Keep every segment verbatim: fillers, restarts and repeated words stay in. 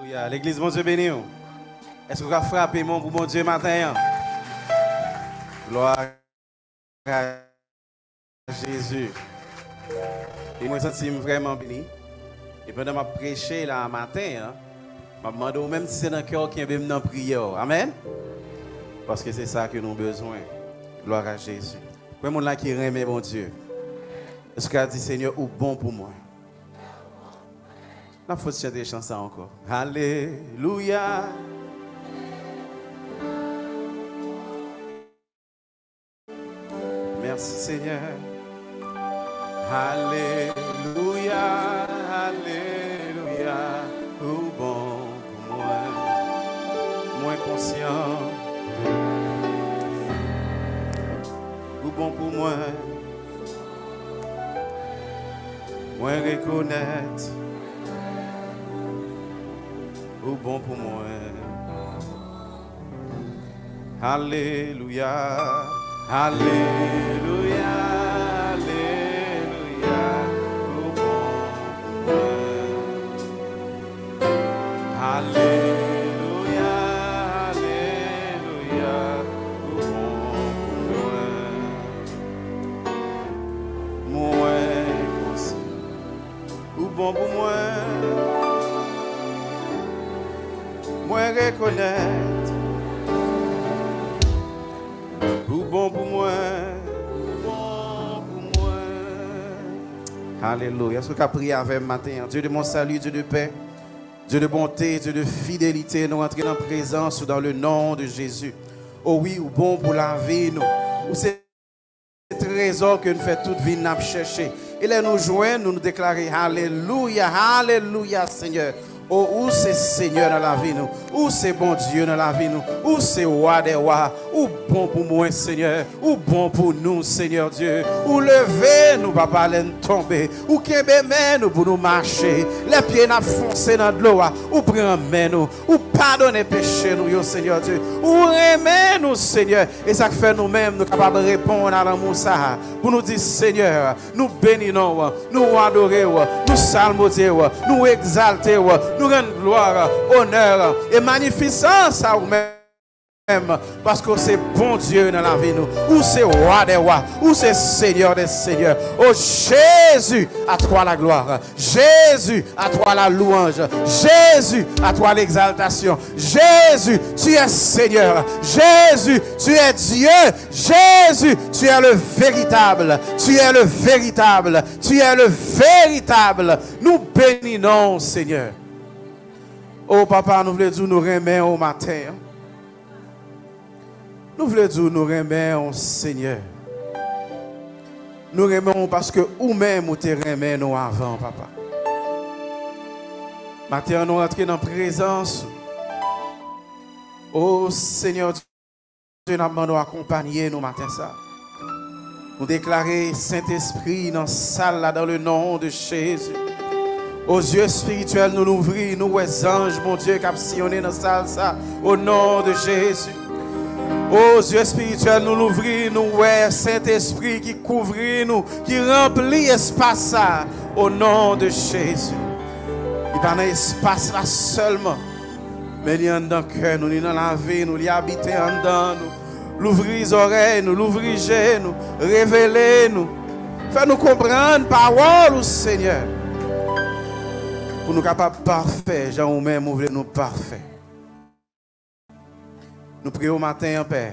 Alelouya. Legliz, Bondye beni w. Èske w ka frape men w pou Bondye maten an? Glwa a Jezi. E mwen santi m vrèman beni. E pandan m ap preche la maten an, m ap mande w menm si se nan kè w, kenbe m nan priyè w. Amèn. Paske se sa ke nou bezwen. Glwa a Jezi. Konbyen moun la ki renmen Bondye? Èske w ka di, Senyè, ou bon pou mwen? N ap fòs chante chan sa ankò. Alelouya. Mèsi, Senyè. Alelouya, alelouya. Ou bon pou mwen. Mwen konsyan. Ou bon pou mwen. Mwen rekonèt ou bon pou mwen. Alelouya, alelouya, alelouya, ou bon pou mwen. Alelouya, alelouya, ou bon pou mwen. Mwen konsyan ou bon pou mwen. Mwen rekonèt ou bon pou mwen. Ou bon pou mwen. Alelouya. Èske w ka priye avè m maten an? Dieu de mon salut, Dieu de paix, Dieu de bonté, Dieu de fidélité, nou rantre nan prezans ou dans le nom de Jésus. O wi, ou bon pou lavi nou. Ou se trezò ke n fè tout vi n ap chèche. E lè nou jwenn ou, nou deklare, alelouya, alelouya, Senyè. O, ou se Senyè nan lavi nou. Ou se Bondye nan lavi nou. Ou se Wa dè wa. Ou bon pou mwen, Senyè. Ou bon pou nou, Senyè Dye. Ou leve nou, papa, lè n tonbe. Ou kenbe men nou pou nou mache. Lè pye n ap fonse nan dlo a, ou pran men nou. Ou padone peche nou yo, Senyè Dye. Ou renmen nou, Senyè. E sa k fè nou menm, nou kapab reponn a lanmou sa a. Pou nou di, Senyè, nou beni non w, nou adore w, nou salmodye w, nou egzalte w, nou rann glwa, onè e manifisans a ou menm, paske w se Bondye nan lavi nou. Ou se Wa dè wa, ou se Senyè dè senyè. O Jezi, à toi la gloire. Jésus, à toi la louange. Jésus, à toi l'exaltation. Jésus, tu es Seigneur. Jésus, tu es Dieu. Jésus, tu es le véritable. Tu es le véritable. Tu es le véritable. Nou beni non w, Senyè. O Papa, nou vle di w nou renmen w maten an. Nou vle di w nou renmen w, Senyè. Nou renmen w paske ou menm ou te renmen nou avan, Papa. Maten an, nou rantre nan prezans ou. O Senyè Dye, n ap mande w akonpanye nou maten sa. Nou deklare Sentespri nan sal la, dans le nom de Jésus. O zye espirityèl nou louvri, nou wè zanj Bondye k ap siyonnen nan sal sa, o non de Jezi. O zye espirityèl nou louvri, nou wè Sentespri ki kouvri nou, ki ranpli espas sa, o non de Jezi. Li pa nan espas la sèlman, men li anndan kè nou, li nan lavi nou, li abite anndan nou. Louvri zòrèy nou, louvri je nou, revele nou. Fè nou konprann pawòl ou, Senyè, pou nou kapab pafè jan ou menm ou vle nou pafè. Nou priye w maten an, Pè,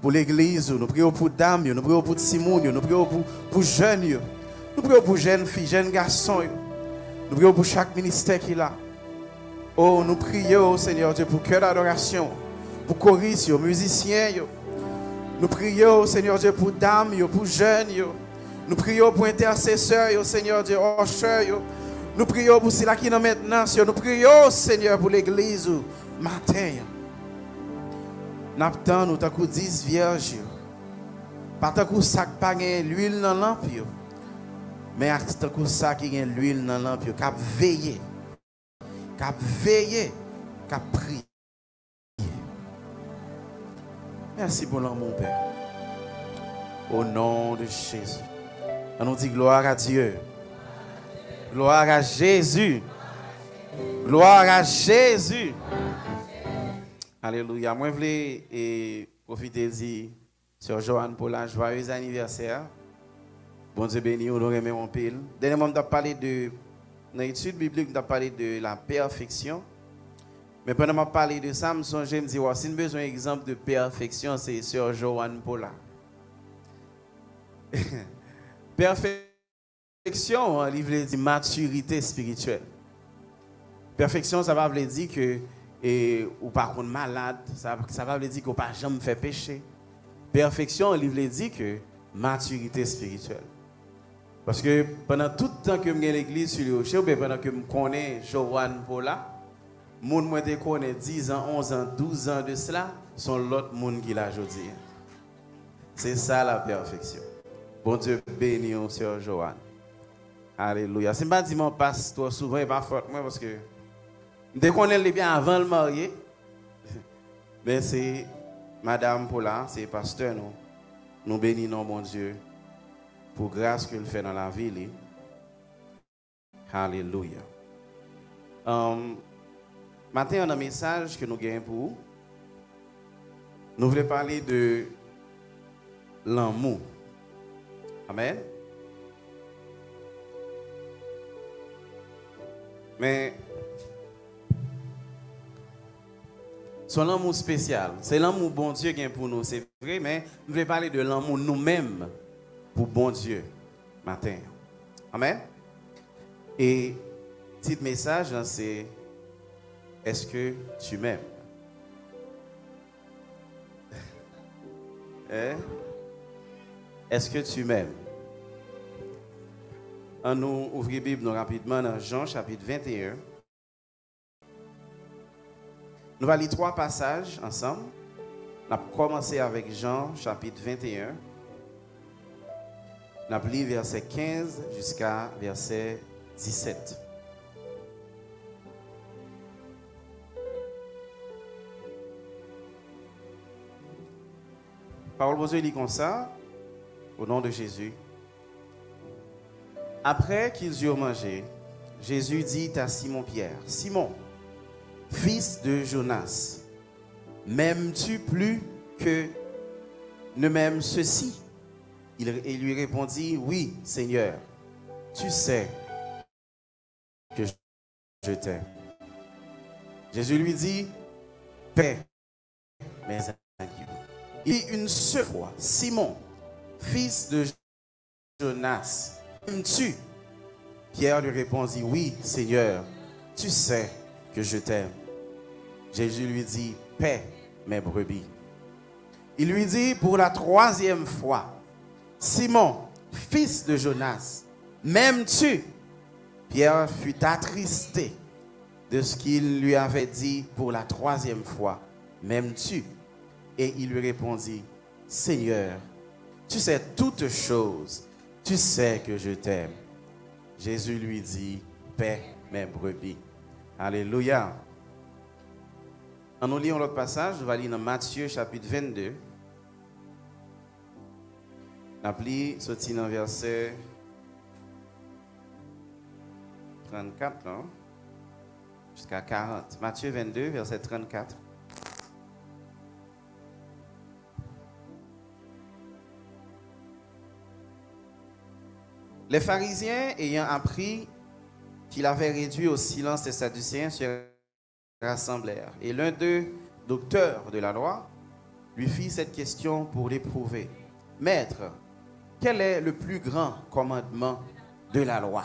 pou legliz ou, nou priye w pou dam yo, nou priye w pou timoun yo, nou priye w pou, pou jèn yo, nou priye w pou jèn fi, jèn gason yo, nou priye w pou chak ministè ki la. O, nou priye w, Senyè Dye, pou kè dadorasyon, pou koris yo, mizisyen yo. Nou priye w, Senyè Dye, pou dam yo, pou jèn yo. Nou priye w pou entèsesè yo, Senyè Dye, òchè yo. Nou priye w pou sila ki nan mentnans yo. Nou priye w, Senyè, pou legliz ou maten an. N ap tann ou tankou dis vyèj yo. Pa tankou sa k pa gen lwil nan lanp yo, men ak tankou sa ki gen lwil nan lanp yo, k ap veye. K ap veye, k ap priye. Mèsi pou lanmou, Pè. O non de Jezi. Ann nou di, gloire à Dieu. Gloire à Jésus. Gloire à Jésus. Alelouya. Mwen vle e, pwofite di Sè Joanne Paula, joyeux anniversaire. Bondye beni w, nou renmen w anpil. Dènyèman, m t ap pale de, nan etid biblik, m t ap pale de la pèfeksyon. Men pandan m ap pale de sa, m sonje, m di, waw, si n bezwen egzanp de pèfeksyon, se Sè Joanne Paula. Pèfeksyon, li vle di matirite espirityèl. Pèfeksyon, sa pa vle di ke e, ou pa konn malad, sa, sa pa vle di ke w pa janm fè peche. Pèfeksyon, li vle di ke matirite espirityèl. Paske pandan tout tan ke m gen legliz Sou Roche, oubyen pandan ke m konnen Joanne Paula, moun mwen te konnen diz an, onz an, douz an de sela, se yon lòt moun ki la jodi a. Se sa la pèfeksyon. Bondye beni w, Sè Joanne. Alelouya. Si m pa di m an pas twò souvan, e pa fòt mwen, paske m te konnen l depi avan l marye. Men se madanm Paula, se pastè nou. Nou beni non Bondye pou gras ke l fè nan lavi li. Alelouya. Anm, maten an, nan mesaj ke nou genyen pou ou, nou vle pale de lanmou. Amèn. Men, se yon lanmou espesyal. Se lanmou Bondye gen pou nou, se vre, men m vle pale de lanmou nou menm pou Bondye maten an. Amèn. E tit mesaj lan se, Est-ce que tu m'aimes? Hein? Est-ce que tu m'aimes? Ann nou ouvri Bib nou rapidman nan Jan chapit venteyen. Nou va li twa pasaj ansanm. N ap kòmanse avèk Jan chapit venteyen. N ap li vèsè kenz jiska vèsè disèt. Pawòl Bondye li konsa, au nom de Jésus. Après qu'ils eurent mangé, Jésus dit à Simon Pierre, Simon, fils de Jonas, m'aimes-tu plus que ne m'aiment ceux-ci? Il, il lui répondit, oui, Seigneur, tu sais que je t'aime. Jésus lui dit, paix mes agneaux. Il dit une seule fois, Simon, fils de Jonas, m'aimes-tu? Pierre lui répondit, oui, Seigneur, tu sais que je t'aime. Jésus lui dit, paix mes brebis. Il lui dit pour la troisième fois, Simon, fils de Jonas, m'aimes-tu? Pierre fut attristé de ce qu'il lui avait dit pour la troisième fois, m'aimes-tu? Et il lui répondit, Seigneur, tu sais toutes choses, tu sais que je t'aime. Jésus lui dit, paix mes brebis. Alelouya. Ann nou li yon lòt pasaj, nou va li nan Matye chapit vennde. N ap li soti nan vèsè trannkat lan jiska karant. Matye vennde, vèsè trannkat. Les pharisiens, ayant appris qu'il avait réduit au silence les Sadducéens, se rassemblèrent. Et l'un d'eux, docteur de la loi, lui fit cette question pour l'éprouver. Maître, quel est le plus grand commandement de la loi?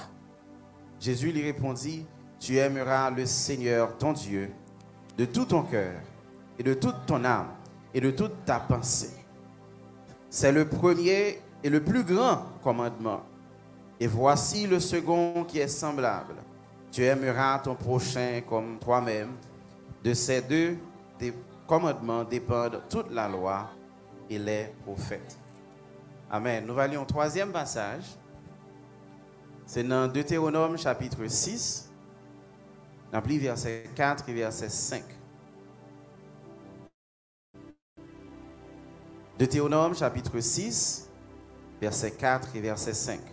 Jésus lui répondit, tu aimeras le Seigneur ton Dieu de tout ton cœur et de toute ton âme et de toute ta pensée. C'est le premier et le plus grand commandement. Et voici le second qui est semblable. Tu aimeras ton prochain comme toi-même. De ces deux dé- commandements dépendent toute la loi et les prophètes. Amen. Nou va li yon twazyèm pasaj. Se nan Deutéronome chapitre six. N ap li vèsè kat e vèsè senk. Deutéronome chapitre six, vèsè kat e vèsè senk.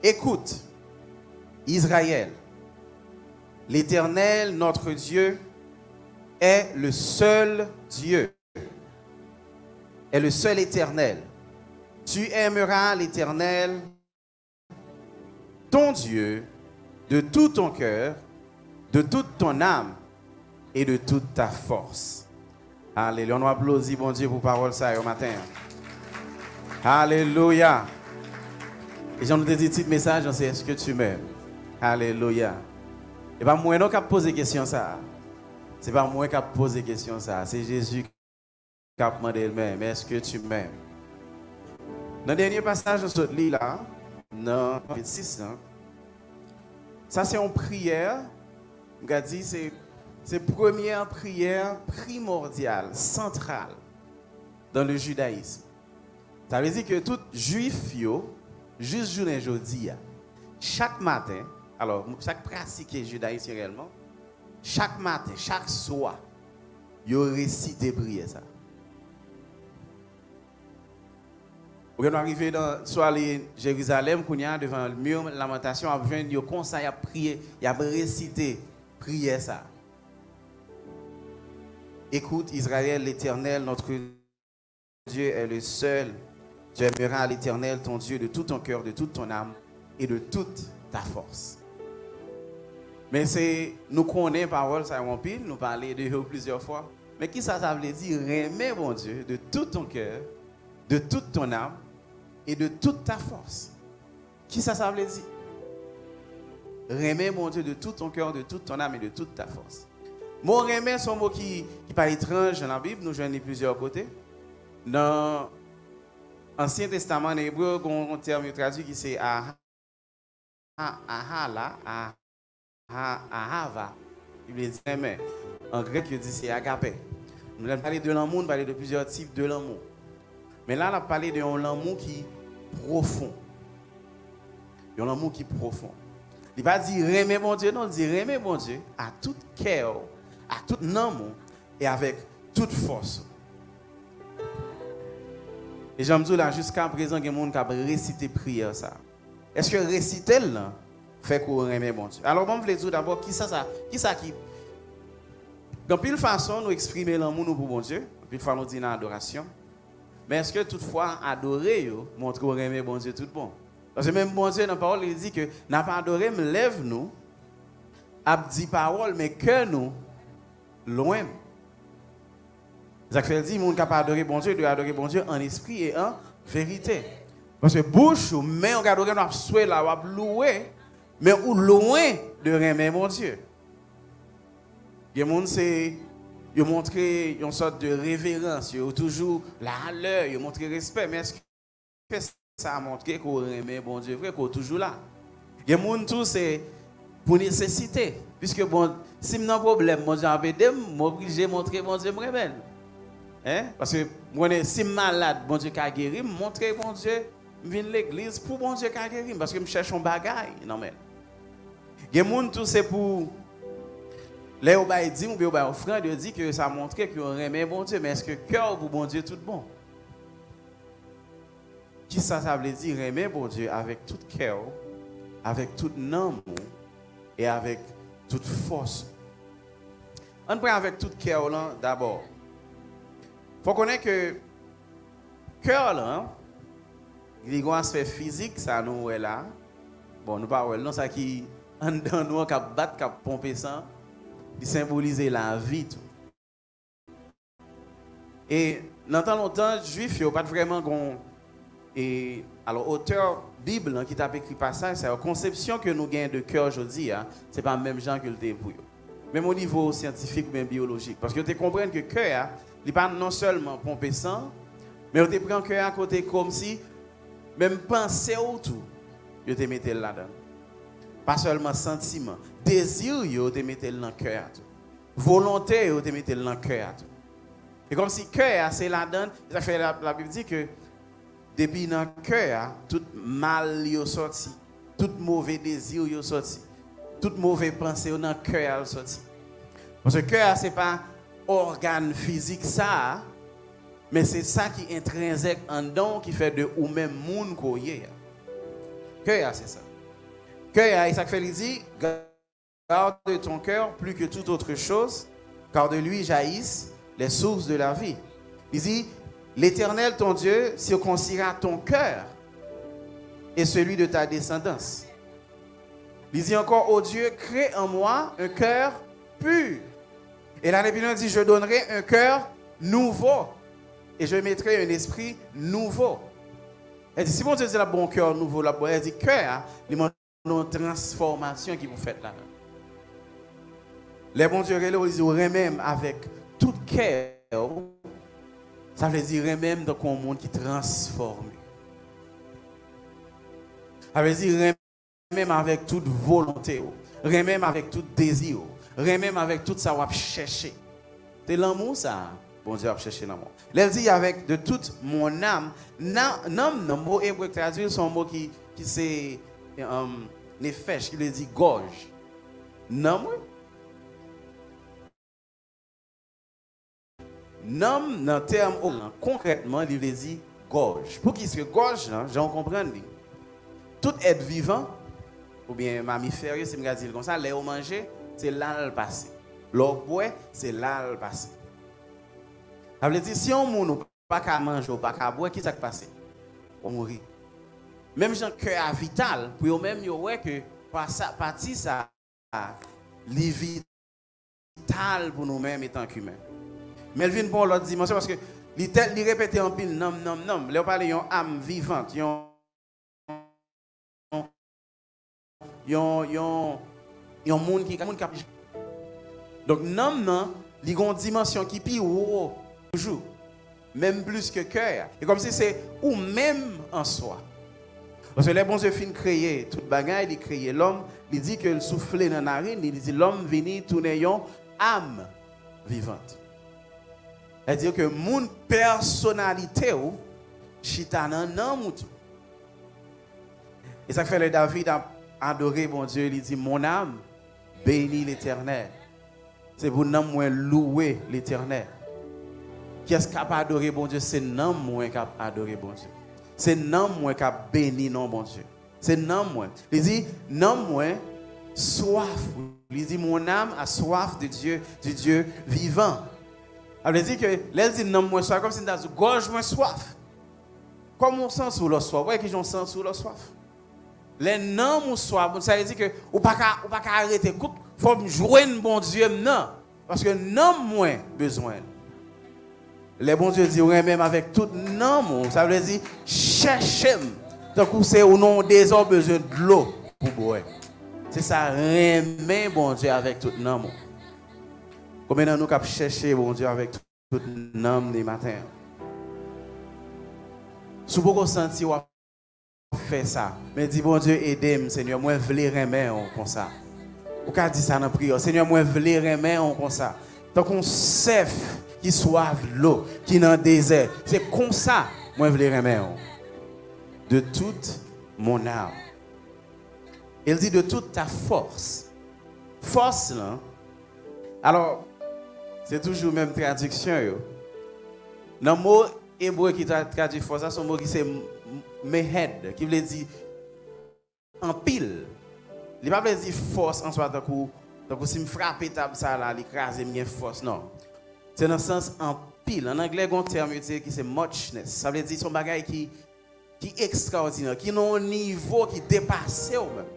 Écoute, Israël, l'Éternel, notre Dieu, est le seul Dieu, est le seul Éternel. Tu aimeras l'Éternel, ton Dieu, de tout ton cœur, de toute ton âme et de toute ta force. Alelouya. Nou aplodi Bondye pou pawòl sa yo maten an. Alelouya. E jan nou te di tit mesaj lan, se Est-ce que tu m'aimes? Alelouya. E pa mwen non k ap poze kesyon sa a. Se pa mwen k ap poze kesyon sa a. Se Jezi k ap mande l menm, Est-ce que tu m'aimes? Nan dènye pasaj nou sot li la, nan chapit sis lan, sa se yon priyè, m ka di se, se premyè priyè primòdyal, santral, dans le judaïsme. Sa vle di ke tout Jwif yo, jis jounen jodi a, chak maten, alò, sa k pratike jidayisyen reyèlman, chak maten, chak swa, yo resite priyè sa. Ou gen dwa rive nan, swa ale Jerizalèm kounye a, devan mi Lamantasyon, w ap jwenn yo konsa, y ap priye, y ap resite priyè sa. Écoute, Israël, l'Éternel, notre Dieu est le seul. Tu aimeras l'Éternel, ton Dieu, de tout ton cœur, de toute ton âme et de toute ta force. Men se, nou konnen pawòl sa yo anpil, nou pale de yo plizyè fwa. Men kisa sa vle di renmen Bondye de tout ton cœur, de toute ton âme et de toute ta force? Kisa sa vle di? Renmen Bondye de tout ton cœur, de toute ton âme et de toute ta force. Mo renmen se yon mo ki, ki pa etranj nan Labib, nou jwenn li plizyè kote. Nan Ansyen Testaman, an ebre, gen yon tèm yo tradui ki se aha, aha la, aha, ahava, ki vle di renmen. An grèk, yo di se agape. Nou, lè n pale de lanmou, nou pale de plizyè tip de lanmou. Men la, n ap pale de yon lanmou ki pwofon. Yon lanmou ki pwofon. Li pa di renmen Bondye, non, li di renmen Bondye a tout kè w, a tout nanm ou, e avèk tout fòs ou. E jan m di w la, jiska prezan, gen moun k ap resite priyè sa. Èske resite l lan fè ke w renmen Bondye? Alò, bon, m vle di w dabò, kisa sa, kisa ki, gen anpil fason nou eksprime lanmou nou pou Bondye, anpil fwa nou di nan adorasyon. Men èske toutfwa adore yo montre w renmen Bondye tout bon? Paske menm Bondye nan pawòl li di ke n ap adore m, lèv nou ap di pawòl, men kè nou lwen m. Sa k fè l di moun k ap adore Bondye dwe adore Bondye an espri e an verite. Paske bouch ou, men w k adore nou ap swe la, w ap louwe, men ou lwen de renmen Bondye. Gen moun se, yo montre yon sòt de reverans, yo toujou la a lè, yo montre respè, men èske sa montre ke w renmen Bondye vre, ke w toujou la? Gen moun tou se pou nesesite, piske bon, si m nan pwoblèm, Bondye ap ede m, m oblije montre Bondye m renmen l. Hein? Paske m konnen si m malad, Bondye ka geri m, montre Bondye m vin legliz pou Bondye ka geri m, paske m chèche yon bagay nan men l. Gen moun tou se pou, lè yo bay dim oubyen yo bay ofrann, yo di ke sa montre ke yo renmen Bondye, men èske kè w pou Bondye tout bon? Kisa sa vle di renmen Bondye avèk tout kè w, avèk tout nanm ou e avèk tout fòs ou? Ann pran avèk tout kè w lan dabò. Fò konnen ke kè w lan, li gon aspè fizik, sa nou wè la. Bon, nou pa wè l non, sa ki anndan nou an k ap bat, k ap ponpe san, li senbolize lavi tou. E nan tan lontan, Jwif yo pa t vrèman gon, e, alò, otè Bib lan ki t ap ekri pasaj sa yo, konsepsyon ke nou gen de kè jodi a, se pa menm jan ke l te ye pou yo. Menm o nivo syantifik oubyen byolojik. Paske yo te konprann ke kè a, li pa non sèlman ponpe san, men yo te pran kè a kote kòmsi menm panse w tou, yo te mete l ladan l. Pa sèlman santiman, dezi yo, yo te mete l nan kè a tou. Volonte yo te mete l nan kè a tou. E kòmsi kè a se ladan l, sa fè la, Labib di ke depi nan kè a, tout mal yo sòti, tout move dezi yo sòti, tout move panse yo nan kè a l sòti. Paske kè a se pa ògàn fizik sa a, men se sa ki entrenzèk anndan w ki fè de ou menm moun ke w ye a. Kè a se sa. Kè a, e sa k fè li di, garde ton cœur plus que toute autre chose, car de lui jaillissent les sources de la vie. Li di, L'Éternel ton Dieu circoncira ton cœur et celui de ta descendance. Li di ankò, Ô Dieu, crée en moi un cœur pur. E la, epi nou di, Je donnerai un cœur nouveau et je mettrai un esprit nouveau. Li di, si Bondye di l ap ba w yon kè nouvo, l ap ba w, li di, kè a, li mande yon transfòmasyon ki pou fèt ladan. Lè Bondye rele w, li di w renmen m avèk tout kè w. Sa vle di renmen m tankou yon moun ki transfòme. Sa vle di renmen m avèk tout volonte w. Renmen m avèk tout dezi w. Renmen m avèk tout sa w ap chèche. Se lanmou sa a Bondye ap chèche nan mwen. Lè l di avec de toute mon âme, nan, nanm nan, mo ebre k tradui l se yon mo ki, ki se um, nefèch, ki vle di gòj. Nanm, wi. Nanm, nan tèm o lan, konkrètman, li vle di gòj. Poukisa gòj lan, jan w konprann li? Tout èt vivan, oubyen mamifè yo, si m ka di l konsa, lè yo manje, se la l pase. Lè w bwè, se la l pase. Sa vle di, si yon moun ou pa ka manje, ou pa ka bwè, ki sa k pase? Ou mouri. Menm jan kè a vital, pou yo menm, yo wè ke pa sa, pati sa, li vital pou nou menm etan k imen. Men l vin pran yon lòt dimansyon, paske li, tèl, li repete anpil nanm, nanm, nanm. Lè w pale yon âme vivante, yon, yon, yon, yon moun ki, moun k ap. Donk, nanm nan, li gen yon dimansyon ki pi wo toujou. Menm plis ke kè a. E kòmsi se ou menm an swa. Paske lè Bondye fin kreye tout bagay, li kreye lòm, li di ke l soufle nan narin li, li di lòm vini tounen yon âme vivante. Sètadi ke moun, pèsonalite w chita nan nanm ou tou. E sa k fè lè David ap adore Bondye, li di, Mon âme, bénis l'Éternel. Se pou nanm mwen louwe Letènèl. Kiyès k ap adore Bondye? Se nanm mwen k ap adore Bondye. Se nanm mwen k ap beni non Bondye. Se nanm mwen. Li di, nanm mwen swaf. Li di, Mon âme a soif de Dieu, du Dieu vivant. Sa vle di ke lè l di nanm mwen swaf, kòmsi m ta di gòj mwen swaf. Kòman w santi w lè w swaf? Ou wè kijan w santi w lè w swaf? Lè nanm ou swaf, sa vle di ke ou pa ka, ou pa ka rete, kout, fò m jwenn Bondye m nan. Paske nanm mwen bezwen l. Lè Bondye di w renmen m avèk tout nanm ou, sa vle di chèche m. Tankou se ou nan yon dezè, w bezwen dlo pou bwè. Se sa, renmen Bondye avèk tout nanm ou. Konbyen nan nou k ap chèche Bondye avèk tout, tout nanm li maten an? Si w poko santi w ap fè sa, men di, Bondye, ede m, Senyè, mwen vle renmen w konsa. Ou ka di sa nan priyè, Senyè, mwen vle renmen w konsa. Tankou yon sèf ki swaf dlo, ki nan dezè. Se konsa mwen vle renmen w. De toute mon âme. E l di, de toute ta force. Fòs lan, alò, se toujou menm tradiksyon yo. Nan mo ebre ki tra-, tradui fòs la, se yon mo ki se m-, m-, mehed, ki vle di anpil. Li pa vle di fòs an swa tankou, tankou si m frape tab sa la, li kraze, m gen fòs, non. Se nan sans anpil. An anglè, gen yon tèm yo itilize ki se muchness. Sa vle di se yon bagay ki, ki ekstraòdinè, ki nan yon nivo ki depase w menm.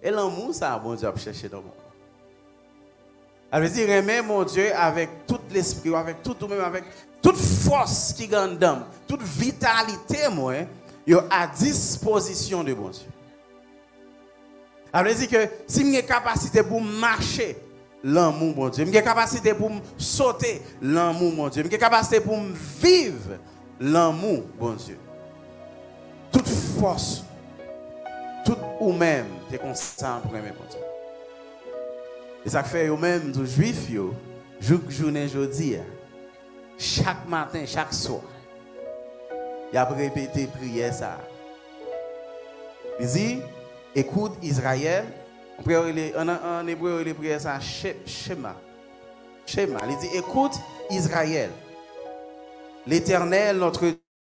E lanmou sa a Bondye ap chèche nan moun. Sa vle di renmen Bondye avèk tout lespri w, avèk tout ou menm, avèk tout fòs ki gen anndan m, tout vitalite mwen, yo a dispozisyon de Bondye. Sa vle di ke si m gen kapasite pou m mache, lanmou Bondye. M gen kapasite pou m sote, lanmou Bondye. M gen kapasite pou m viv, lanmou Bondye. Tout fòs, tout ou menm, se konsa pou renmen Bondye. E sa k fè yo menm tou, Jwif yo, jouk jounen jodi a, chak maten, chak swa, y ap repete priyè sa a. Li di, Écoute, Israël. An ebre, yo rele, an, an, an ebre, yo rele priyè sa a She-, Shema. Shema. Li di, Écoute, Israël. L'Éternel, notre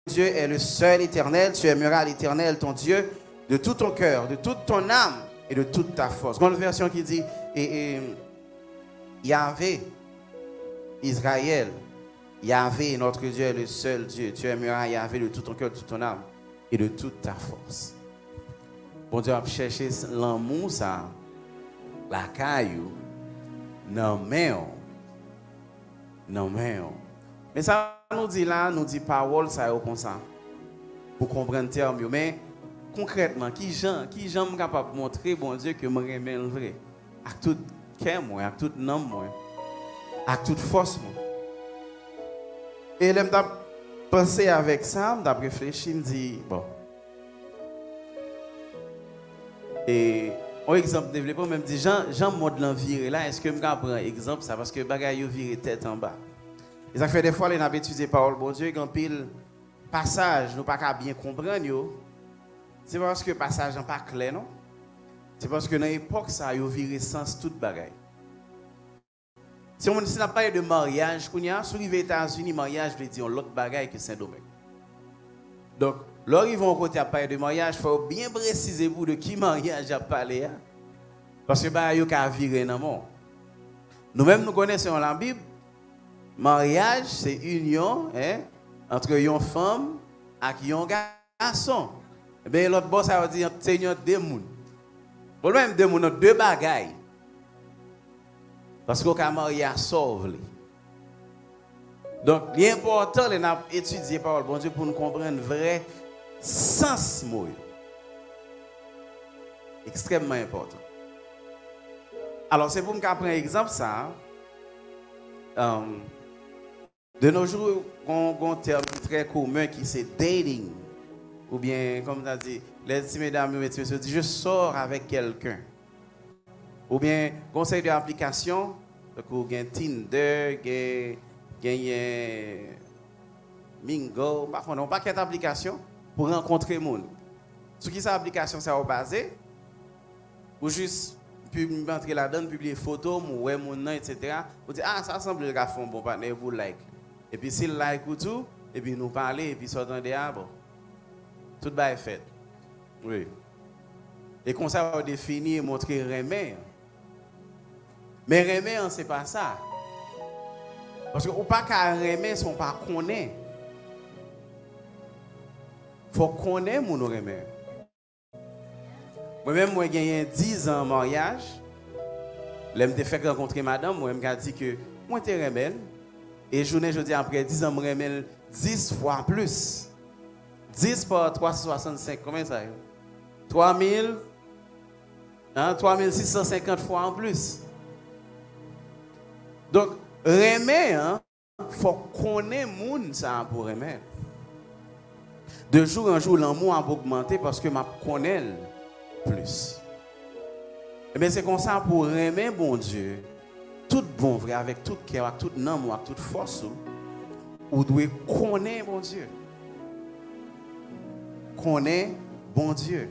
Dieu, est le seul Éternel. Tu aimeras l'Éternel, ton Dieu, De tout ton cœur, de toute ton âme et de toute ta force. Gon vèsyon ki di, e, e, Yahvé, Israël, Yahvé, notre Dieu, est le seul Dieu. Tu aimeras Yahvé de tout ton cœur, de toute ton âme et de toute ta force. Bondye ap chèche lanmou sa lakay ou, nan men w, nan men w. Men sa nou di la, nou di pawòl sa yo konsa, pou konprann tèm yo. Men konkrètman, ki jan, ki jan m kapab montre Bondye ke m renmen l vre? Ak tout kè mwen, ak tout nanm mwen, ak tout fòs mwen. E lè m t ap panse avèk sa, m t ap reflechi, m di, bon, e yon egzanp devlope, men m di, jan, jan mond lan vire la, èske m ka pran egzanp sa? Paske bagay yo vire tèt anba. E sa k fè dèfwa, lè n ap etidye pawòl Bondye, gen anpil pasaj nou pa ka byen konprann yo. Se pa paske pasaj lan pa klè, non. Se paske nan epòk sa, yo vire sans tout bagay. Si yon moun, si n ap pale de maryaj kounye a, si w rive Etazini, maryaj vle di yon lòt bagay ke Sendomeng. Donk, lè w rive yon kote ap pale de maryaj, fò yo byen presize pou w de ki maryaj y ap pale a. Paske bagay yo ka vire nan men w. Nou menm, nou konnen se yon Labib, maryaj se inyon, en, antre yon fanm ak yon gason. Ebyen, lòt bò sa yo di se inyon de moun. Bon, menm de moun, non, de bagay. Paske w ka marye a sa w vle. Donk, li enpòtan lè n ap etidye pawòl Bondye pou n konprann vrè sans mo yo. Ekstrèmman enpòtan. Alò, se pou m ka pran egzanp sa a, um, de nos jours, gon, gon tèm ki trè komen ki se dating. Oubyen, kòm sa di, lè ti medam yo, ti mesye yo di, je sors avec quelqu'un. Oubyen, gon seri de aplikasyon, tankou gen Tinder, gen, genyen Mingle, m pa konnen, yon pakèt aplikasyon pou rankontre moun. Sou ki sa aplikasyon sa yo baze? Ou jis pib-, antre ladan, pibliye foto, m wè moun nan, etsetera. Ou di, ah, sa sanble l ka fè yon bon patnè, epi w like. Epi si l like ou tou, epi nou pale, epi sa w tande a, bon. Tout bagay fèt. Wi. E konsa yo defini e montre renmen an. Men renmen an, se pa sa. Paske ou pa ka renmen san w pa konnen. Fò w konnen moun ou renmen. Mwen menm, mwen genyen diz an maryaj. Lè m te fèk rankontre madanm mwen, m ka di ke mwen te renmen l. E jounen jodi a, apre diz an, m renmen l dis fwa plis. Dis pa twa san swasannsenk, konbyen sa ye? Twa mil, hein, twa mil sis san senkant fwa anplis. Donk, renmen an, fò w konnen moun sa a pou w renmen l. De jour en jour, lanmou ap ogmante paske m ap konnen l plis. Ebyen, se konsa pou w renmen Bondye, tout bon vre, avèk tout kè w, ak tout nanm ou, ak tout fòs ou, ou dwe konnen Bondye. Konnen Bondye.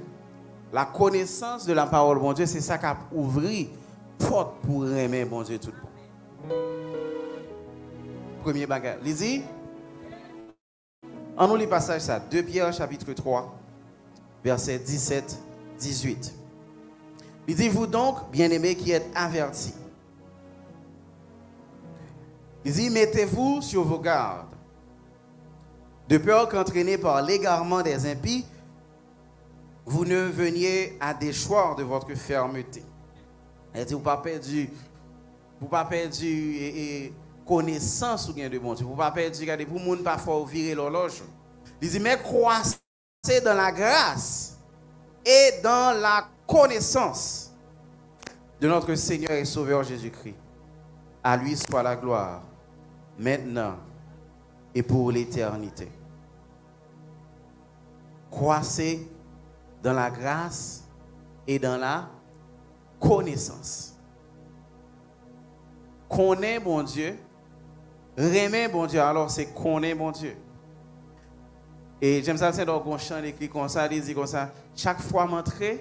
La connaissance de la parole Bondye, se sa k ap ouvri pòt pou renmen Bondye tout bon. Premye bagay, li di, ann nou li pasaj sa, de Pyè chapitre twa, vèsè disèt, dizuit. Li di, vous donc, bien-aimés qui êtes avertis, li di, mettez-vous sur vos gardes, de peur qu'entraînés par l'égarement des impies, vous ne veniez à déchoir de votre fermeté. Li di, ou pa pèdi, pou pa pèdi, e, e, konesans ou gen de Bondye. Pou pa pèdi, gade, pou moun pa fè w vire lòlòj ou. Li di, mais croissez dans la grâce et dans la connaissance de notre Seigneur et Sauveur Jésus-Christ. À lui soit la gloire, maintenant et pour l'éternité. Croissez dans la grâce et dans la connaissance. Konnen Bondye, renmen Bondye, alò se konnen Bondye. E James Alcindor gon chan li ekri konsa, li di konsa, chak fwa m antre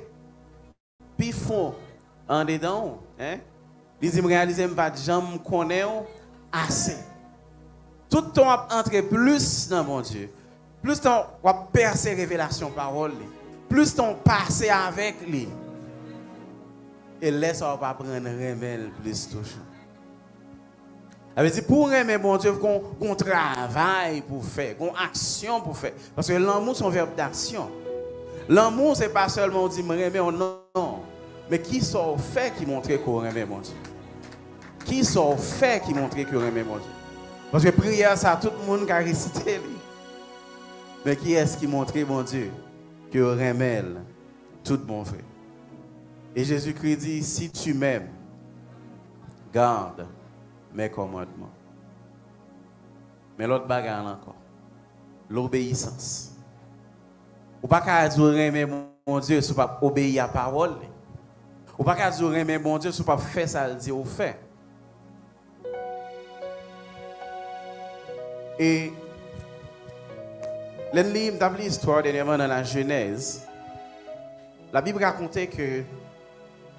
pi fon andedan w, en, li di, m reyalize m pa t janm konnen w ase. Tout tan w ap antre plis nan Bondye, plis tan w ap pèse revelasyon pawòl li, plis tan w pase avèk li, e lè sa a w ap aprann renmen l plis toujou. Sa vle di, pou w renmen Bondye, gon, gon travay pou w fè, gon aksyon pou w fè. Paske lanmou se yon vèb daksyon. Lanmou se pa sèlman w di, "M renmen w," non. Men kisa w fè ki montre ke w renmen Bondye? Kisa w fè ki montre ke w renmen Bondye? Paske priyè sa, tout moun ka resite li. Men kiyès ki montre Bondye ke w renmen l tout bon vre? E Jezikri di, "Si tu m'aimes, garde mes commandements." Men lòt bagay la ankò, lobeyisans. Ou pa ka di w renmen Bondye si w p ap obeyi a pawòl li. Ou pa ka di w renmen Bondye si w p ap fè sa l di w fè. E lè n li, m t ap li istwa dènyèman nan La Genèse. Labib rakonte ke,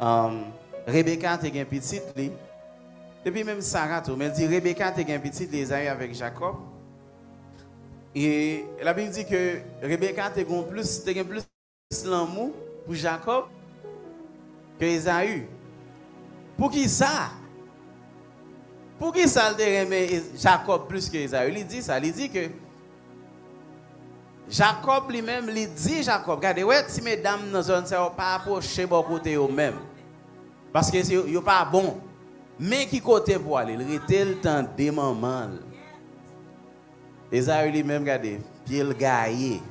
um, Rebeka te gen pitit li, epi menm Sara tou, men l di Rebeka te gen pitit li, Ezayi avèk Jakòb. E Labib di ke Rebeka te gen plis, te gen plis lanmou pou Jakòb ke Ezayi. Poukisa? Poukisa l te renmen E-, Jakòb plis ke Ezayi? Li di sa, li di ke Jakòb li menm, li di Jakòb, "Gade, wè ti medam nan zòn sa yo, pa apwoche bò kote yo menm. Paske se, yo pa bon." Men ki kote pou ale, l rete, l tande manman l. Ezayi li menm, gade, pye l gaye.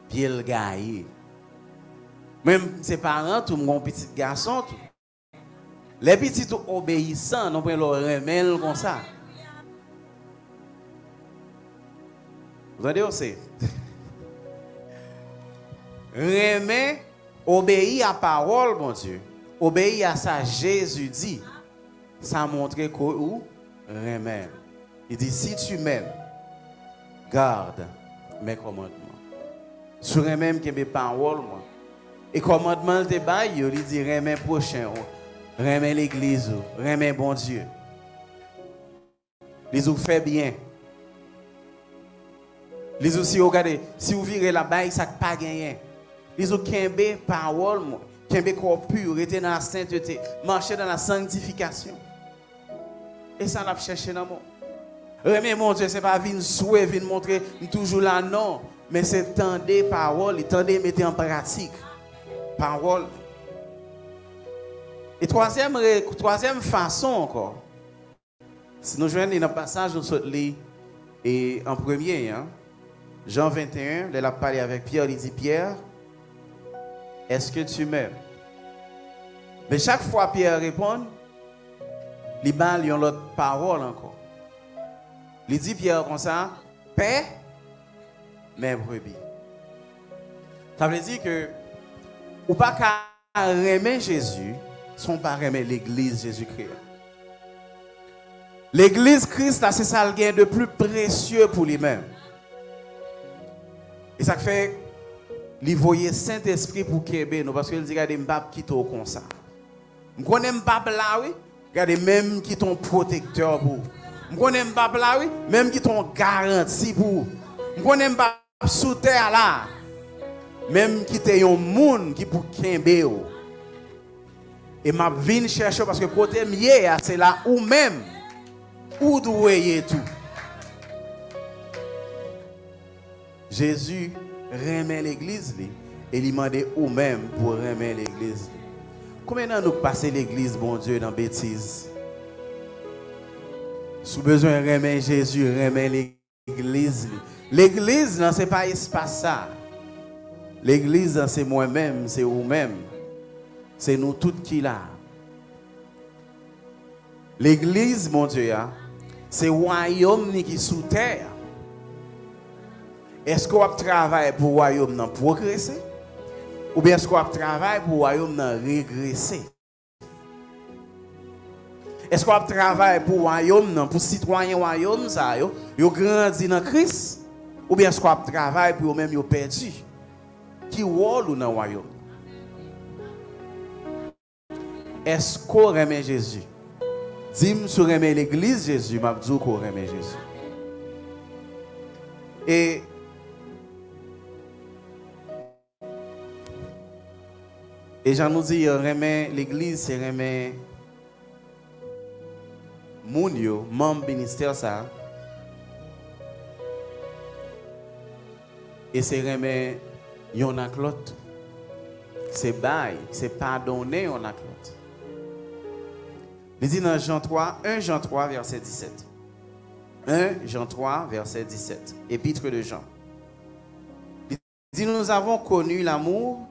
Pye l gaye. Mwen, m se paran tou, m gon pitit gason tou. Lè pitit ou obeyisan, non, pwen lè w renmen l konsa. Ou tande w se? Renmen, obeyi a pawòl Bondye, obeyi a sa Jezi di, sa montre ke ou renmen l. Li di, "Si tu m'aimes, garde mes commandements." Si w renmen m, kenbe pawòl mwen. E kòmandman l te bay yo, li di, "Renmen pwochen w, renmen legliz ou, renmen Bondye." Li di w fè byen. Li di w si w gade, si w vire la, bay sa k pa genyen. Li di w kenbe pawòl mwen, kenbe kò w pi, rete nan la sentete, mache nan la sanktifikasyon. E sa n ap chèche nan mwen. Renmen Bondye, se pa vin swe, vin montre m toujou la, non. Men se tande pawòl li, tande mete an pratik pawòl li. E twazyèm re-, twazyèm fason ankò, si nou jwenn li nan pasaj nou sot li, e an premye an, Jan venteyen, lè l ap pale avèk Pyè, li di, "Pyè, èske tu m'aimes?" Men chak fwa Pyè reponn, li ba l yon lòt pawòl ankò. Li di Pyè konsa, "Paix mes brebis." Sa vle di ke ou pa ka renmen Jezi san w pa renmen legliz Jezikri a. Legliz Kris la, se sa l gen de pli presye pou li menm. E sa k fè li voye Sentespri pou kenbe nou, paske l di, "Gade, m p ap kite w konsa." M konnen m p ap la, wi. Gade, men m kite yon pwotektè pou ou. M konnen m p ap la, wi. Men m kite yon garanti pou ou. M konnen m p ap sou tè a la. Men m kite yon moun ki pou kenbe w. E m ap vin chèche w, paske kote m ye a, se la ou menm ou dwe ye tou. Jezi renmen legliz li e li mande ou menm pou w renmen legliz li. Konbyen nan nou k pase legliz Bondye nan betiz? Si w bezwen renmen Jezi, renmen legliz li. Legliz lan se pa espas sa. Legliz lan se mwen menm, se ou menm. Se nou tout ki la. Legliz Bondye a, se wayòm ni ki sou tè a. Èske w ap travay pou wayòm nan pwogrese? Oubyen èske w ap travay pou wayòm nan regrese? Èske w ap travay pou wayòm nan, pou sitwayen wayòm sa yo, yo grandi nan Kris? Oubyen èske w ap travay pou yo menm yo pèdi? Ki wòl ou nan wayòm nan? Èske w renmen Jezi? Di m si w renmen legliz Jezi, m ap di w ke w renmen Jezi. E E jan nou di, renmen legliz, se renmen moun yo, manm ministè sa a. E se renmen yonn ak lòt. Se bay, se padonnen yonn ak lòt. Li di nan Jan twa, en Jan twa, vèsè disèt. En Jan twa, vèsè disèt. Epitre de Jean. Li di, nous avons connu l'amour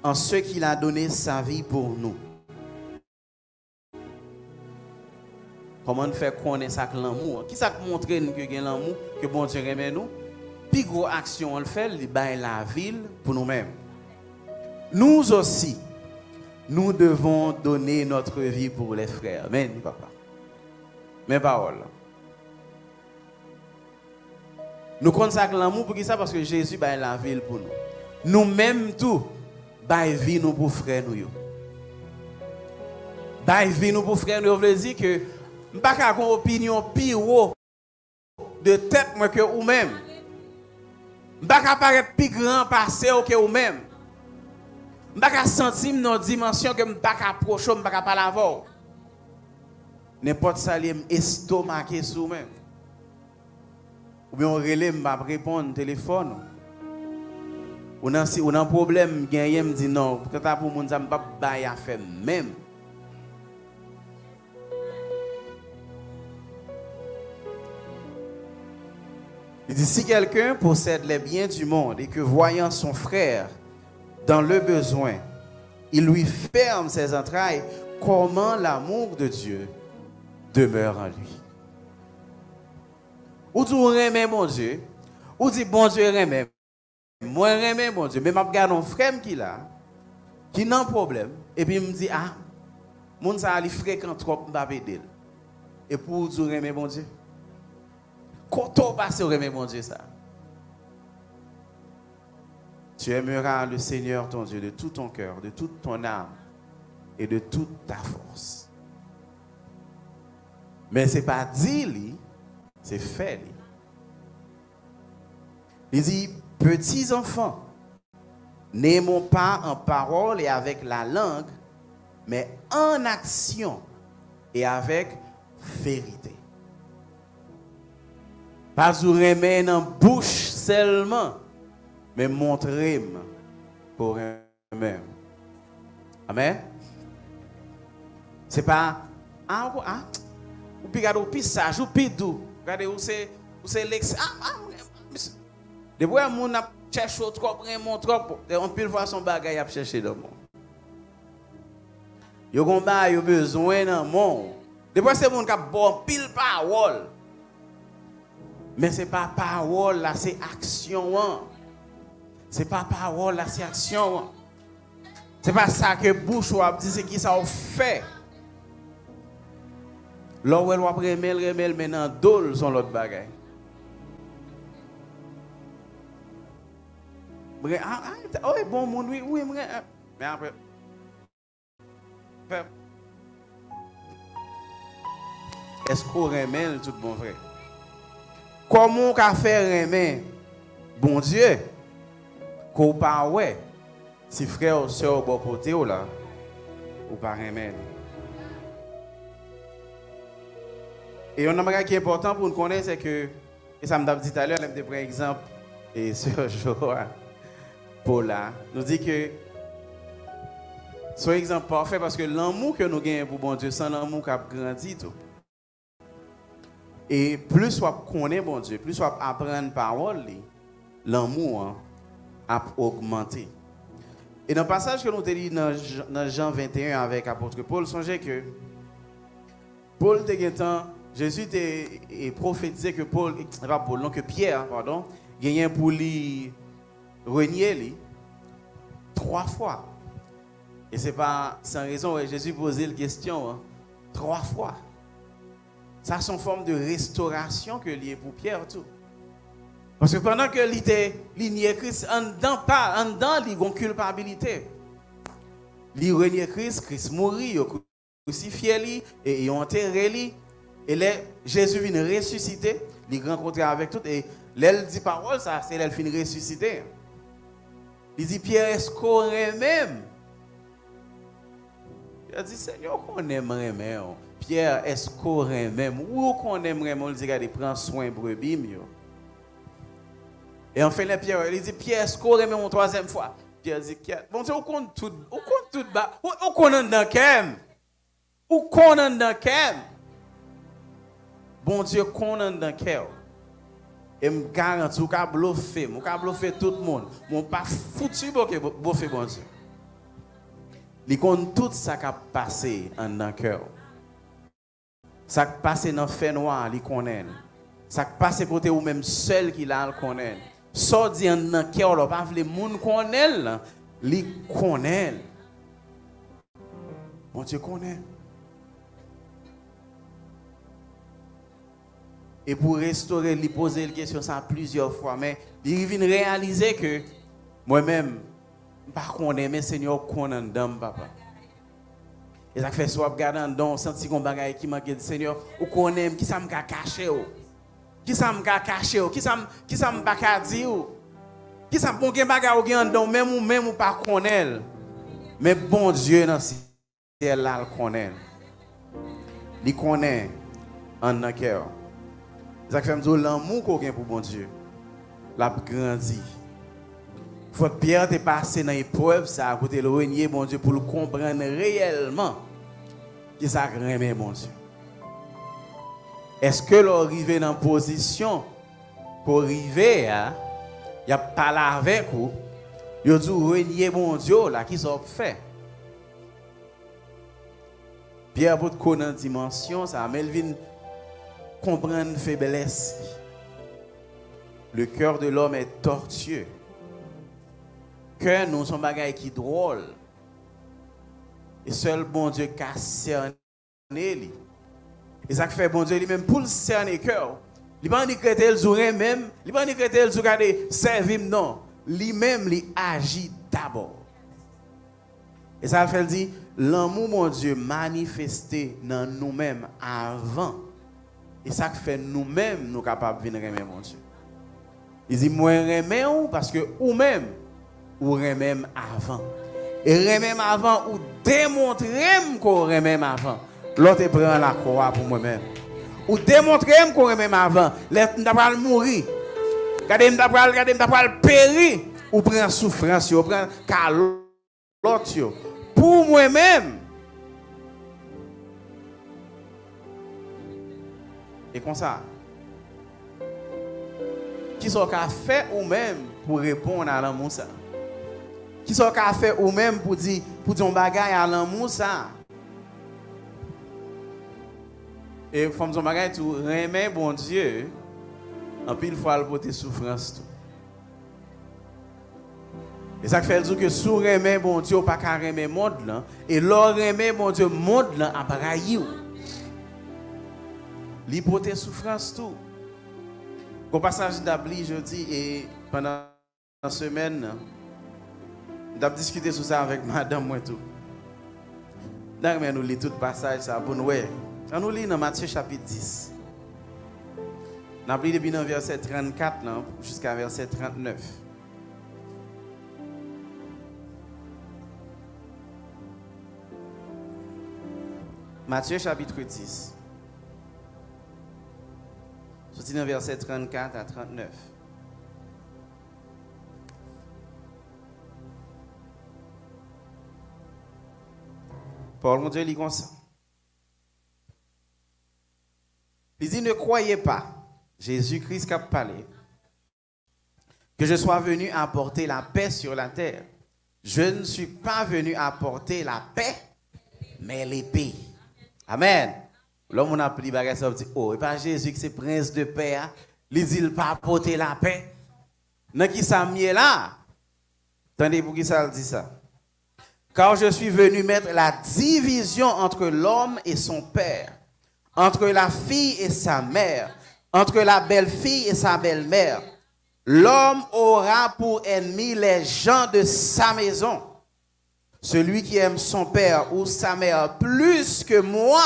en ce qu'il a donné sa vie pour nous. Kòman n fè konnen sa k lanmou an? Kisa k montre n ke gen lanmou, ke Bondye renmen nou? Pi gwo aksyon an l fè, li bay lavi l pou nou menm. Nous aussi, nous devons donner notre vie pour les frères. Men li, papa. Men pawòl la. Nou konn sa k lanmou, poukisa? Paske Jezi bay lavi l pou nou. Nou menm tou, bay vi nou pou frè nou yo. Bay vi nou pou frè nou yo vle di ke m pa ka gen opinyon pi wo de tèt mwen ke ou menm. M pa ka parèt pi gran pase w ke ou menm. M pa ka santi m nan yon dimansyon ke m pa ka pwoche w, m pa ka pale avè w. Nenpòt sa l ye, m estomake sou ou menm. Oubyen w rele m, m p ap reponn telefòn ou. Ou nan, si ou nan pwoblèm, m genyen, m di non. Kanta pou moun sa, m p ap bay afè m menm. Il dit, si quelqu'un possède les biens du monde et que, voyant son frère dans le besoin, il lui ferme ses entrailles, comment l'amour de Dieu demeure en lui? Ou di w renmen Bondye, ou di Bondye renmen m, mwen renmen Bondye, men m ap gade yon frè m ki la, ki nan pwoblèm, epi m di, a, moun sa a li frekan twòp, m p ap ede l. Epi w di w renmen Bondye? Kote w pase w renmen Bondye sa? Tu aimeras le Seigneur ton Dieu de tout ton cœur, de toute ton âme et de toute ta force. Men se pa di li, se fè li. Li di, petits enfants, n'aimons pas en parole et avec la langue, mais en action et avec vérité. Pa di w renmen nan bouch sèlman, men montre m ke w renmen. Amèn. Se pa, a, ou, a, ou pi gade, ou pi saj, ou pi dou. Gade, ou se, ou se leks, a, a, misye. Depi w wè moun ap chèche w twòp, renmen w twòp, anpil fwa se yon bagay y ap chèche nan men w. Yo gon bagay yo bezwen nan men w. Depi w wè se moun k ap ba w anpil pawòl. Men se pa pawòl la, se aksyon an. Se pa pawòl la, se aksyon an. Se pa sa ke bouch ou ap di, se kisa w fè. Lè w wè l, w ap renmen l, renmen l, men nan do l, se yon lòt bagay. Mwen, a, a, oh, e bon moun, wi, wi, mwen, men apre, fè, èske w renmen l tout bon vre? Kòman w ka fè renmen Bondye ke w pa wè si frè w, sè w bò kote w la, ou pa renmen li? E yon nan bagay ki enpòtan pou n konnen, se ke, e sa m t ap di talè, lè m te pran egzanp, e sè Jo a, Paula, nou di ke se yon egzanp pafè, paske lanmou ke nou genyen pou Bondye, se yon lanmou k ap grandi tou. E plis w ap konnen Bondye, plis w ap aprann pawòl li, lanmou an ap ogmante. E nan pasaj ke nou te li nan Jan, nan Jan venteyen avèk apot Pòl, sonje ke Pòl te gentan, Jezi te, e, pwofetize ke Pòl, e pa Pòl, non, ke Pyè, padon, genyen pou li renye li twa fwa. E se pa san rezon, wè, Jezi poze l kesyon an twa fwa. Sa se yon fòm de restorasyon ke li ye pou Pyè tou. Paske pandan ke li te, li nye Kris, anndan pa, anndan li gon kilpabilite. Li renye Kris, Kris mouri, yo krisifye li, e yo antere li. E lè Jezi vin resisite, li rankontre avèk tout, e lè l di pawòl sa, se lè l fin resisite. Li di, Pyè, èske w renmen m? Pyè di, Senyè, ou konnen m renmen w. Pyè, èske w renmen m? Wi, ou konnen m renmen w. Li di, gade, pran swen brebi m yo. E anfen, lè Pyè, li di, Pyè, èske w renmen m yon twazyèm fwa? Pyè di, Kyèt, Bondye, ou konn tout, ou konn tout ba, ou, ou konn anndan kè m. Ou konn anndan kè m. Bondye konn anndan kè w. E m garanti, ou ka blofe m, ou ka blofe tout moun, men w pa fouti bloke, blofe Bondye. Li konn tout sa k ap pase anndan kè w. Sa k pase nan fènwa, li konnen l. Sa k pase kote ou menm sèl ki la, l konnen l. Sa w di anndan kè w la, w pa vle moun konnen l, li konnen l. Bondye konnen. E pou restore, li poze l kesyon sa plizyè fwa, men li vin reyalize ke mwen menm, m pa konnen, men Senyè, w konn anndan m, papa. E sa k fè, si w ap gade anndan w, w santi gon bagay ki manke, di, Senyè, ou konnen m, kisa m ka kache w? Kisa m ka kache w? Kisa m, kisa m pa ka di w? Kisa, bon, gen bagay ou gen anndan w, menm ou menm ou pa konnen l. Men Bondye nan syèl la, l konnen l. Li konnen anndan kè w. Se sa k fè m di w, lanmou ke w gen pou Bondye, l ap grandi. Fòk Pyè te pase nan eprèv sa a, kote l renye Bondye pou l konprann reyèlman kisa k renmen Bondye. Èske lè w rive nan pozisyon ke w rive a, y ap pale avèk ou, yo di w renye Bondye w la, kisa w ap fè? Pyè potko nan dimansyon sa a, men l vin konprann feblès li. Le cœur de l'homme est tortueux. Kè nou se yon bagay ki dwòl. E sèl Bondye ka sène li. E sa k fè Bondye li menm, pou l sène kè w, li pa annik rete l di w renmen m, li pa annik rete l di w gade, sèvi m, non. Li menm, li aji dabò. E sa fè l di, lanmou Bondye manifeste nan nou menm avan. E sa k fè nou menm, nou kapab vin renmen Bondye. Li di, mwen renmen w paske ou menm, ou renmen m avan. E renmen m avan, ou demontre m ke w renmen m avan. Lè w te pran lakwa pou mwen menm. Ou demontre m ke w renmen m avan. Lè m ta pral mouri. Gade, m ta pral, gade, m ta pral peri. Ou pran soufrans yo, ou pran kalòt yo. Pou mwen menm. E konsa, kisa w ka fè ou menm pou reponn a lanmou sa? Kisa w ka fè ou menm pou di, pou di yon bagay a lanmou sa? E fò m di yon bagay tou, renmen Bondye, anpil fwa l pote soufrans tou. E sa k fè l di w ke si w renmen Bondye, w pa ka renmen mond lan. E lè w renmen Bondye, mond lan ap rayi w. Li pote soufrans tou. Gon pasaj m t ap li jodi e pandan semèn nan, m t ap diskite sou sa avèk madanm mwen tou. M ta renmen nou li tout pasaj sa pou n wè. Ann nou li nan Matye chapit dis. N ap li depi nan vèsè trannkat lan jiska vèsè trannèf. Matye chapit dis. Soti nan vèsè trannkat a trannèf. Pawòl Bondye li konsa. Li di, ne croyez pas, Jezi Kris k ap pale, que je sois venu apporter la paix sur la terre. Je ne suis pas venu apporter la paix, mais l'épée. Amen. Lè moun ap li bagay sa, w ap di, o, e pa Jezi ki se prens de pè a, li di l pa pote lapè. Nan ki sa m ye la? Tande pou ki sa l di sa. Car je suis venu mettre la division entre l'homme et son père, entre la fille et sa mère, entre la belle-fille et sa belle-mère. L'homme aura pour ennemi les gens de sa maison. Celui qui aime son père ou sa mère plus que moi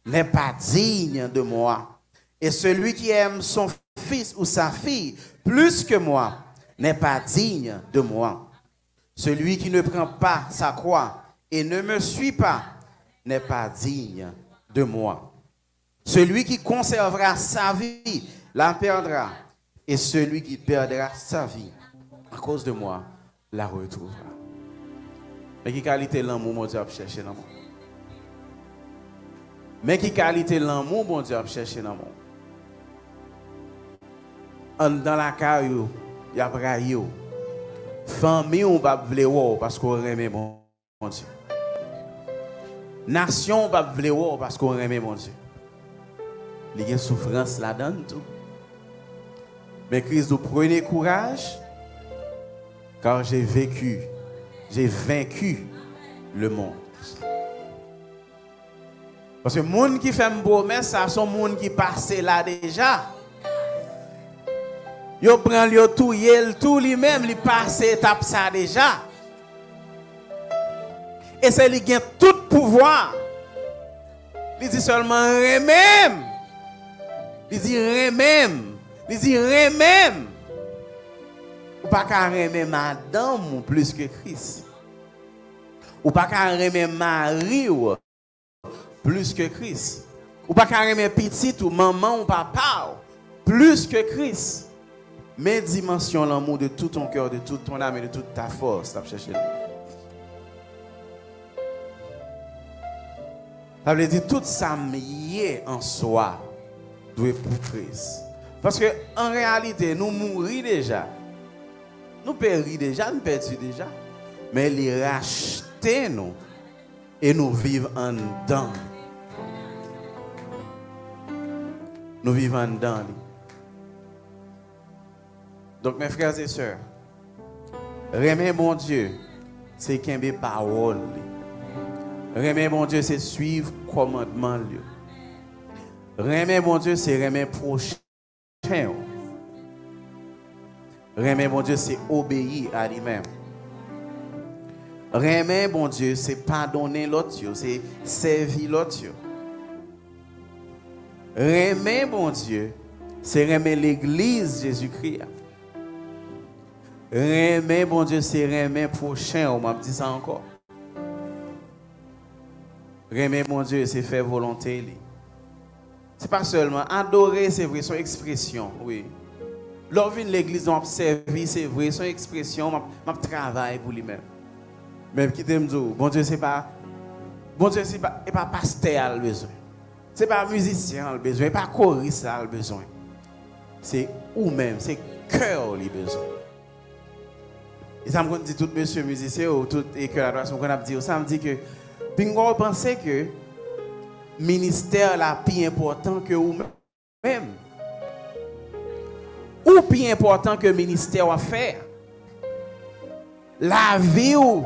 n'est pas digne de moi. Et celui qui aime son fils ou sa fille plus que moi n'est pas digne de moi. Celui qui ne prend pas sa croix et ne me suit pas n'est pas digne de moi. Celui qui conservera sa vie la perdra, et celui qui perdra sa vie à cause de moi la retrouvera. Men ki kalite lanmou Bondye ap chèche nan mwen. Men ki kalite lanmou Bondye ap chèche nan mwen. Anndan lakay ou, y ap rayi w. Fanmi w p ap vle wè w paske w renmen Bondye. Nasyon w p ap vle wè w paske w renmen Bondye. Li gen soufrans ladan l tou. Men Kris di w, prenez courage, car j'ai vécu, j'ai vaincu le monde. Paske moun ki fè m pwomès sa, se yon moun ki pase la deja. Yo pran l, yo touye l tou, li menm, li pase etap sa deja. E se li gen tout pouvwa. Li di sèlman renmen m. Li di renmen m. Li di renmen m. Ou pa ka renmen madanm ou plis ke Kris. Ou pa ka renmen mari w plis ke Kris. Ou pa ka renmen pitit ou, manman ou, papa w plis ke Kris. Men dimansyon lanmou de tout ton cœur, de toute ton âme et de toute ta force. L ap chèche l. Sa vle di tout sa m ye an swa dwe pou Kris. Paske an reyalite, nou mouri deja. Nou peri deja, nou pèdi deja. Men li rachte nou e nou viv anndan li. Nou viv anndan li. Donk, mes frères et sœurs, renmen Bondye, se kenbe pawòl li. Renmen Bondye, se swiv kòmandman l yo. Renmen Bondye, se renmen pwochen w. Renmen Bondye, se obeyi a li menm. Renmen Bondye, se padonnen lòt yo, se sèvi lòt yo. Renmen Bondye, se renmen legliz Jezikri a. Renmen Bondye, se renmen pwochen w. M ap di sa ankò. Renmen Bondye, se fè volonte li. Se pa sèlman adore, se vre, se yon ekspresyon, wi. Lè w vin legliz, w ap sèvi, se vre, se yon ekspresyon, m ap, m ap travay pou li menm. Men kite m di w, Bondye se pa, Bondye se pa, e pa pastè a l bezwen. Se pa mizisyen an l bezwen, e pa koris la l bezwen. Se ou menm, se kè w li bezwen. E sa m konn di tout mesye mizisyen yo, tout e kè ladorasyon, m konn ap di yo sa, m di ke pinga w panse ke ministè la pi enpòtan ke ou menm. Ou pi enpòtan ke ministè w ap fè a. Lavi w,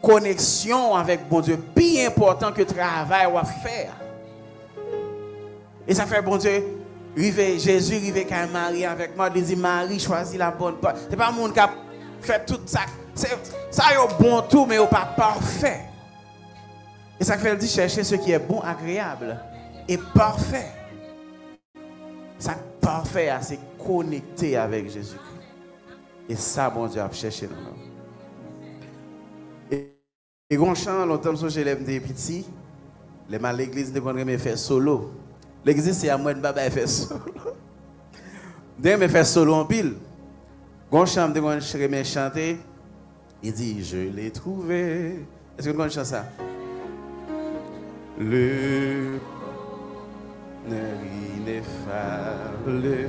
koneksyon w avèk Bondye pi enpòtan ke travay w ap fè a. E sa fè Bondye rive, Jezi rive kay Mari avèk Mat, li di, Mari chwazi la bòn pa. Se pa moun k ap fè tout sa. Se, sa yo bon tou, men yo pa pafè. E sa k fè l di, chèche ce qui est bon, agréable et parfait. Sa k pafè a, se konekte avèk Jezikri. E sa Bondye ap chèche nan nou. E, e gon chan, lontan m sonje lè m te piti, lè m al legliz, m te konn renmen fè solo. Legliz isi a, mwen m pa bay fè solo. M te renmen fè solo anpil. Gon chan, m te konn ch-, renmen chante. Li di, je l'ai trouvé. Èske nou konn chan sa? Le bonheur ineffable,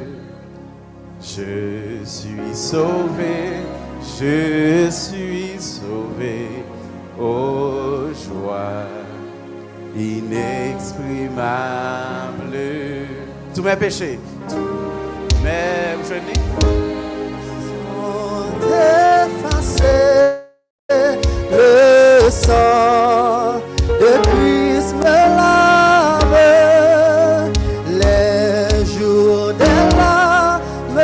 je suis sauvé, je suis sauvé, oh joie inexprimable. Tous mes péchés, tous mes, ou jwenn li? Sont effacés. Le sang de Christ me lave. Les jours des larmes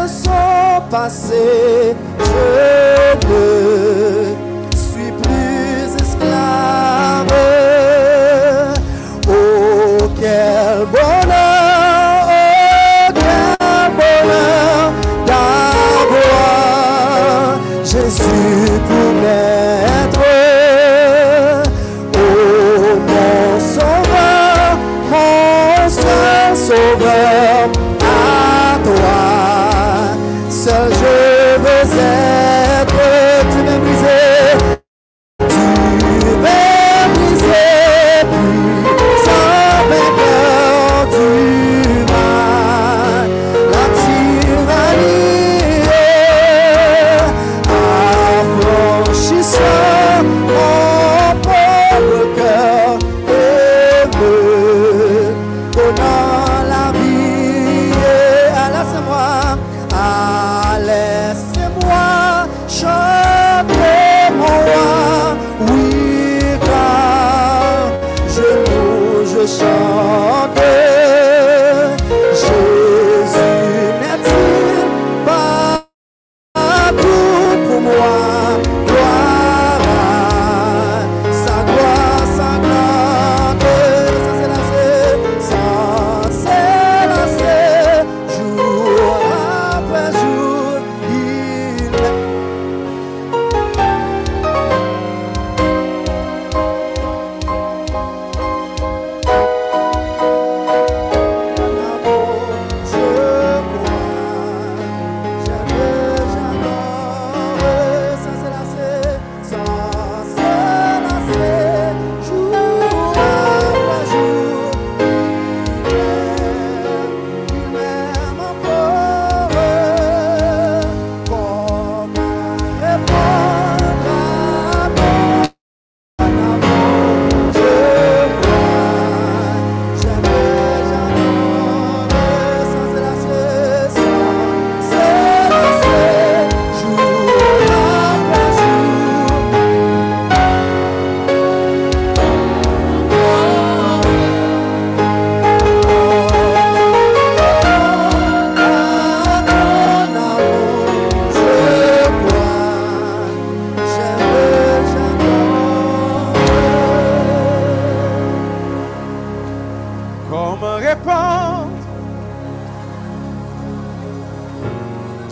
sont passés. Je ne suis plus esclave. Oh, quel bonheur, oh, quel bonheur d'avoir Jésus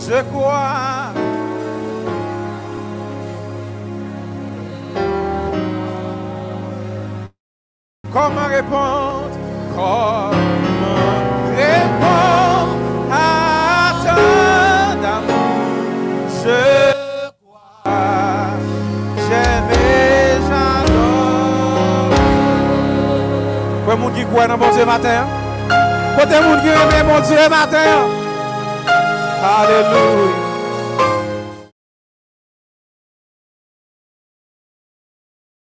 Je crois. Comment répondre? Comment répondre à tant d'amour? Je crois, j'aime et j'adore. Kwè moun ki kwè nan Bondye maten an. Kote moun ki renmen Bondye maten an? Alelouya.